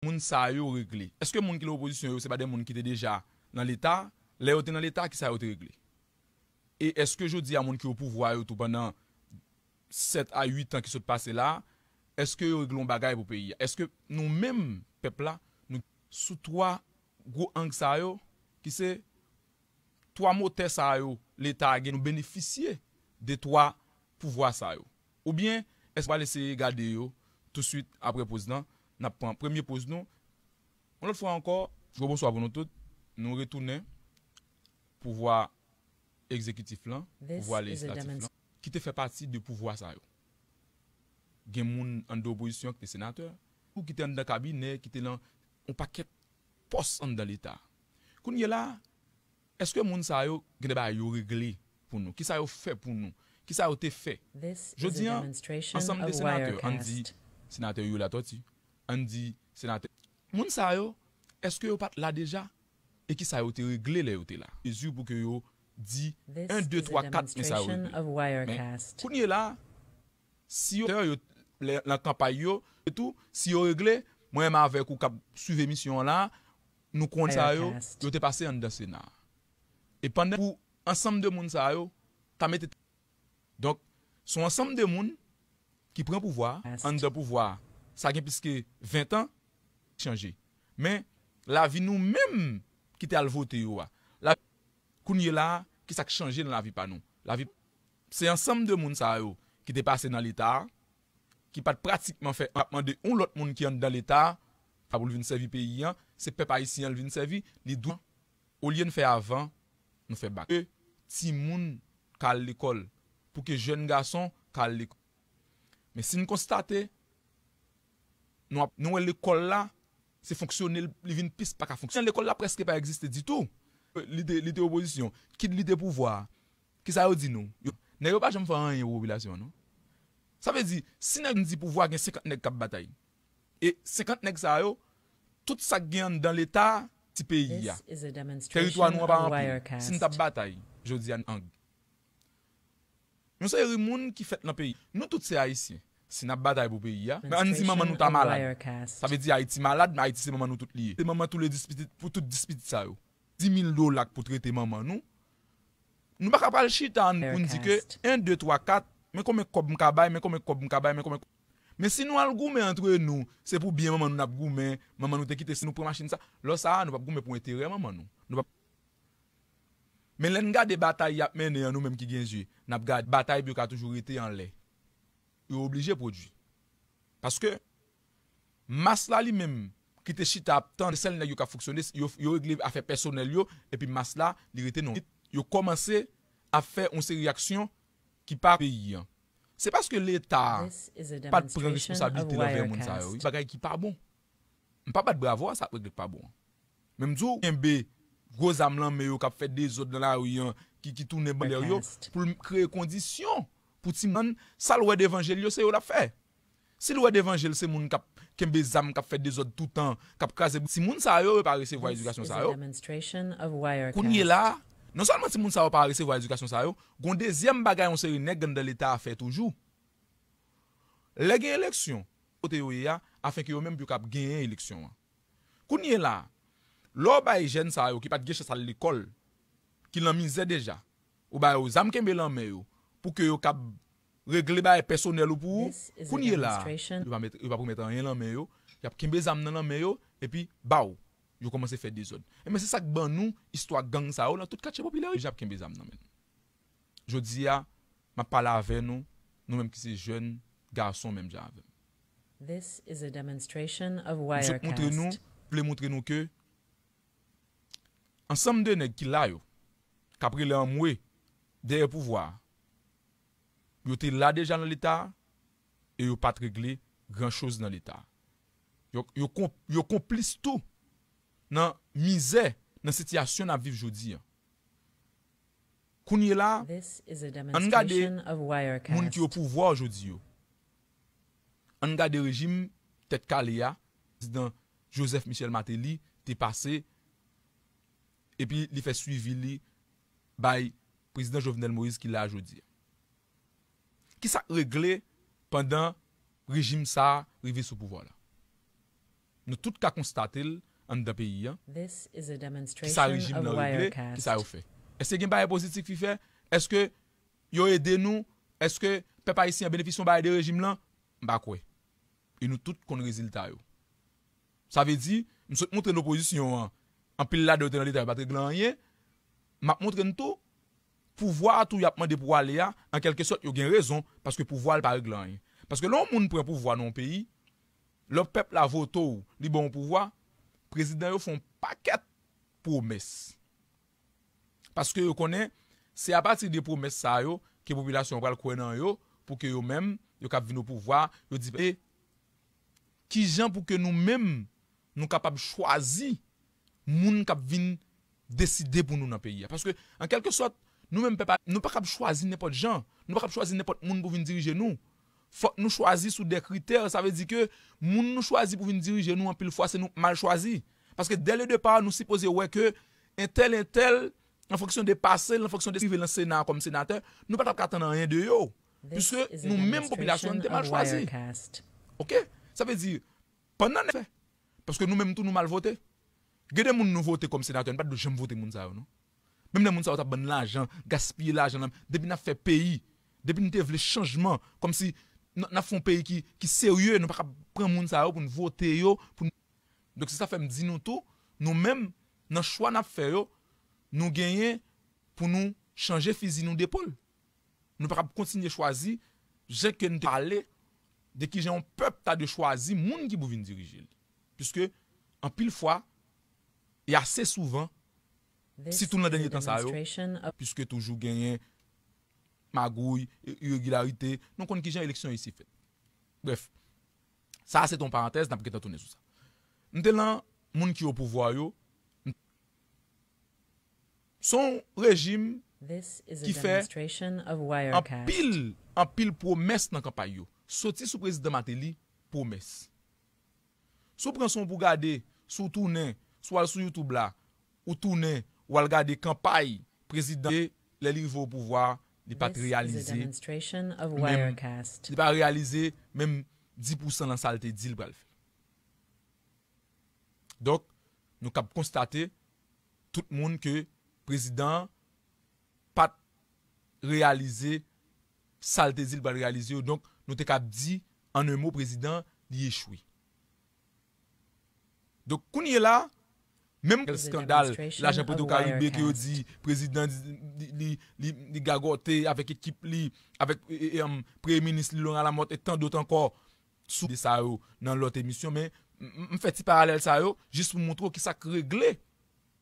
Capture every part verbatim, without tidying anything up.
Moun sa yo regle? Èske moun ki nan opozisyon yo, se pa de moun ki te deja nan Leta? Lè yo te nan Leta, kisa yo te regle? E èske jodi a moun ki o pouvwa yo tou pandan sèt a uit an ki sot pase la, èske yo regle yon bagay pou peyi a? Èske nou menm, pèp la, nou sou twa gwo ang sa yo, ki se twa motè sa yo, Leta a gen, nou benefisye de twa pouvwa sa yo? Oubyen, èske w al eseye gade yo touswit apre poz lan? N ap pran premye poz nou. Yon lòt fwa ankò, gwo bonswa pou nou tout. Nou retounen pouvwa egzekitif lan, pouvwa lejislatif lan, ki te fè pati de pouvwa sa yo. Gen moun anndan opozisyon ki te senatè, ou ki te anndan kabinè, ki te nan yon pakèt pòs anndan Leta. Kounye la, èske moun sa yo gen de bagay yo regle pou nou? Kisa yo fè pou nou? Kisa yo te fè? Jodi an, ansanm de senatè, ann di senatè Youri Latortue, ann di senatè. Moun sa yo, èske yo pa t la deja? E kisa yo te regle lè yo te la? Mezi pou ke yo di en, de, twa, kat, men sa yo regle. Men, kounye la, si yo, yo, lè, nan kanpay yo, e tou, si yo regle, mwen menm avèk ou k ap swiv emisyon an la, nou konn sa yo, yo te pase anndan Sena a. E pandan pou ansanm de moun sa yo, ta mete. Donk, se yon ansanm de moun ki pran pouvwa a, anndan pouvwa a, sa gen plis ke ven tan, chanje. Men, lavi nou menm ki te al vote yo a, la, kounye la a, kisa k chanje nan lavi pa nou? Lavi, se ansanm de moun sa yo ki te pase nan Leta a, ki pa t pratikman fè, ap mande yon lòt moun ki anndan Leta a, pa pou l vin sèvi peyi an, se pèp ayisyen an l vin sèvi, li dwe, olye n fè avan, nou fè bak. Ke timoun ka al lekòl, pou ke jèn gason ka al lekòl. Men si n konstate, nou ap, nou wè lekòl la, se fonksyone, li vin pis pa ka fonksyone. Lekòl la prèske pa egziste ditou. Li te, li te opozisyon, kit li te pouvwa a. Kisa yo di nou? Yo, nèg yo pa janm fè anyen pou popilasyon an, non. Sa vle di, si nèg di pouvwa gen senkant nèg k ap batay, e senkant nèg sa yo, tout sa k gen anndan Leta, ti peyi a, teritwa nou an pa anpil. Si n t ap batay, jodi a, n ang. Yon seri moun ki fèt nan peyi. Nou tout se Ayisyen. Si n ap batay pou peyi a, men ann di manman nou ta malad. Sa vle di Ayiti malad, men Ayiti se manman nou tout li ye. Se manman tou le dis pitit, pou tout dis pitit sa yo. Dis mil dola k pou trete manman nou. Nou pa ka pral chita pou n di ke en, de, twa, kat, men konbyen kòb m ka bay, men konbyen kòb m ka bay, men konbyen. Men si nou al goumen antre nou, se pou byen manman nou n ap goumen, manman nou te kite, si nou pran machin sa, lò sa a, nou p ap goumen pou enterè manman nou. Nou p ap Men lè n gade batay y ap mennen an, nou menm ki gen zye, n ap gade batay pou yo ka toujou rete anlè. Yo oblije pwodui. Paske mas la li menm ki te chita ap tann, se sèl nèg yo k ap fonksyone, yo, yo regle afè pèsonèl yo, epi mas la, li rete nan. Yo kòmanse ap fè yon seri aksyon ki pa peyi an. Se paske Leta a pa t pran responsablite l anvè moun sa yo, wi. Bagay ki pa bon. M pa bat bravo a sa k regle k pa bon an. Men m di w, kenbe gwo zam nan men yo k ap fè dezòd nan lari an, ki, ki tounen bandè yo, pou l kreye kondisyon pou timoun, sa l wè devan je l yo, se yo l ap fè. Si l wè devan je l, se moun k ap kenbe zam, k ap fè dezòd toutan, k ap kraze, timoun sa yo, yo pa resevwa edikasyon sa yo. Kounye la, non sèlman timoun sa yo pa resevwa edikasyon sa yo, gon dezyèm bagay yon seri nèg anndan Leta a fè toujou. Lè gen eleksyon, kote yo ye a, afenke yo menm pou yo kab genyen eleksyon an. Kounye la, lè w bay jèn sa yo ki pa t gen chans al lekòl, ki nan mizè deja, ou ba yo zam kenbe lan men yo, pou ke yo kab regle bagay pèsonèl ou pou ou, kounye la, yo pa met, yo p ap remèt anyen lan men yo, y ap kenbe zam nan lan men yo, epi, baw, yo kòmanse fè dezòd. Enben, se sa k ban nou istwa gang sa yo nan tout katye popilè yo, y ap kenbe zam nan men nou. Jodi a, m ap pale avè nou, nou menm ki se jèn gason menm jan avè m. M sot montre nou, vle montre nou ke ansanm de nèg ki la yo, k ap rele anmwe dèyè pouvwa a, yo te la deja nan Leta a, e yo pa t regle gran choz nan Leta a. Yo, yo kon-, yo konplis tou nan mizè, nan sitiyasyon n ap viv jodi a. Kounye la, ann gade moun ki o pouvwa jodi yo. Ann gade rejim tèt kale a, prezidan Joseph Michel Martelly te pase, epi li fè swivi li bay prezidan Jovenel Moïse ki la jodi a. Ki sa k regle pandan rejim sa a rive sou pouvwa la? Nou tout ka konstate l anndan peyi a. Kisa rejim nan regle? Kisa yo fè? Èske gen bagay pozitif ki fè? Èske yo ede nou? Èske pèp ayisyen an benefisye yon bagay de rejim lan? M pa kwè. E nou tout konn rezilta yo. Sa vle di, m sot montre n opozisyon an, anpil ladan yo te nan Leta, yo pa t regle anyen. M ap montre n tou, pouvwa a tou y ap mande pou ale a, an kèlke sòt, yo gen rezon, paske pouvwa a l pa regle anyen. Paske lè yon moun pran pouvwa nan yon peyi, lè pèp la vote w, li ba w yon pouvwa, prezidan yo fè yon pakèt pwomès. Paske yo konnen, se apati de pwomès sa yo ke popilasyon an pral kwè nan yo, pou ke yo menm, yo kab vin o pouvwa, yo di, e kijan pou ke nou menm, nou kapab chwazi moun k ap vin deside pou nou nan peyi a. Paske, an kèlke sòt, nou menm pèp a, nou pa kab chwazi nenpòt jan. Nou pa kab chwazi nenpòt moun pou vin dirije nou. Fòk nou chwazi sou de kritè, sa vle di ke moun nou chwazi pou vin dirije nou, anpil fwa, se nou k mal chwazi. Paske, dè le depa, nou sipoze wè ke entèl, entèl, an fonksyon de pase l, an fonksyon de rive nan Sena kòm senatè, nou pa t ap ka tann anyen de yo. Piske nou menm popilasyon an, nou te mal chwazi. Oke? Sa vle di, pandan n fè. Paske nou menm tou, nou mal vote. Gen de moun nou vote kòm senatè, nou pa t dwe janm vote moun sa yo, non. Menm lè moun sa yo t ap ban n lajan, gaspiye lajan nan, depi n ap fè peyi, depi n te vle chanjman, kòmsi n, n ap fè yon peyi ki, ki serye, nou pa ka pran moun sa yo pou n vote yo, pou n... Donk, se sa fè m di nou tou, nou menm, nan chwa n ap fè yo, nou genyen pou nou chanje fizi nou de pòl. Nou pa kab kontinye chwazi jan ke n te pale de kijan yon pèp ta dwe chwazi moun ki pou vin dirije l. Piske, anpil fwa, e ase souvan, sitou nan dènye tan sa yo, piske toujou genyen magouy, i-, iregilarite, nou konn kijan eleksyon isi fèt. Brèf, sa a se t yon parantèz, n ap gentan tounen sou sa. M te lan moun ki o pouvwa yo, m, se yon rejim ki fè anpil, anpil pwomès nan kanpay yo. Soti sou prezidan Martelly, pwomès. Si w pran son pou gade, si w tounen, si w al sou YouTube la, ou tounen, w al gade kanpay prezidan, lè li rive o pouvwa, li pa t reyalize menm, li pa reyalize menm dis pousan nan sa l te di l pral fè. Donk, nou kab konstate, tout moun, ke prezidan an pa t reyalize sa l te di l pral reyalize yo. Donk, nou te kab di, an en mo, prezidan, li echwe. Donk, kounye la, menm skandal, lajan Petro Caribe ke yo di, prezidan, li, li, li, li gagote avèk ekip li, avèk, e, e, e, um, premye minis li, Laurent Lamothe, e tan dòt ankò, sou de sa yo nan lòt emisyon, men m, m, m fè ti paralèl sa yo, jis pou montre w kisa k regle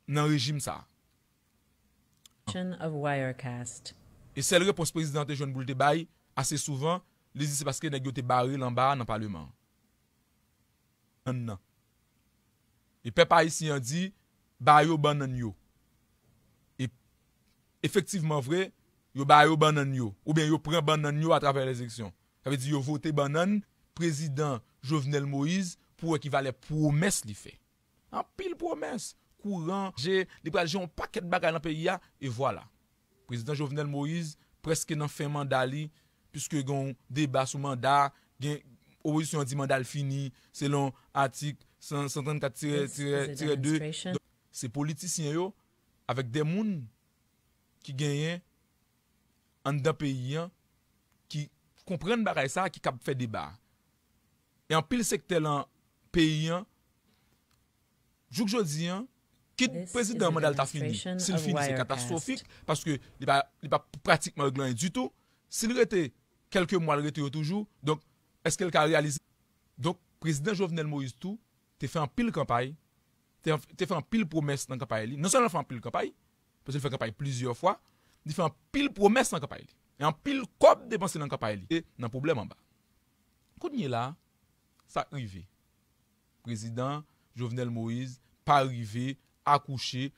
nan rejim sa a. E sèl repons prezidan an te jwenn pou l te bay, ase souvan, li di se paske nèg yo te bare l anba a nan paleman an. Bannann nan. E pèp ayisyen an di, ba yo bannann yo. E efektivman vre, yo ba yo bannann yo, oubyen yo pran bannann yo atravè lèzeksyon. Sa vle di yo vote bannann prezidan Jovenel Moïse pou wè ki valè pwomès li fè. Anpil pwomès, kouran, je, li pral jere yon pakèt bagay nan peyi a, e vwala. Prezidan Jovenel Moïse prèske nan fen manda li, piske gen yon deba sou manda, gen opozisyon an di manda l fini, selon atik san, san trannkat tirè, tirè, tirè de. Donk, se politisyen yo, avèk de moun ki genyen anndan peyi an, ki konprann bagay sa a, ki kab fè deba a. E anpil sektè lan peyi an, jouk jodi an, kit prezidan an manda l ta fini, si l fini, se katastwofik, paske li pa, li pa pratikman regle anyen ditou. Si l rete kèlke mwa, l rete yo toujou, donk, èske l ka reyalize? Donk, prezidan Jovenel Moïse tou, te fè anpil kanpay, te, te fè anpil pwomès nan kanpay li. Non sèlman l fè anpil kanpay, paske l fè kanpay plizyè fwa, li fè anpil pwomès nan kanpay li. E anpil kòb depanse nan kanpay li. E nan pwoblèm anba. Kounye la, sa k rive? Prezidan Jovenel Moïse pa rive akouche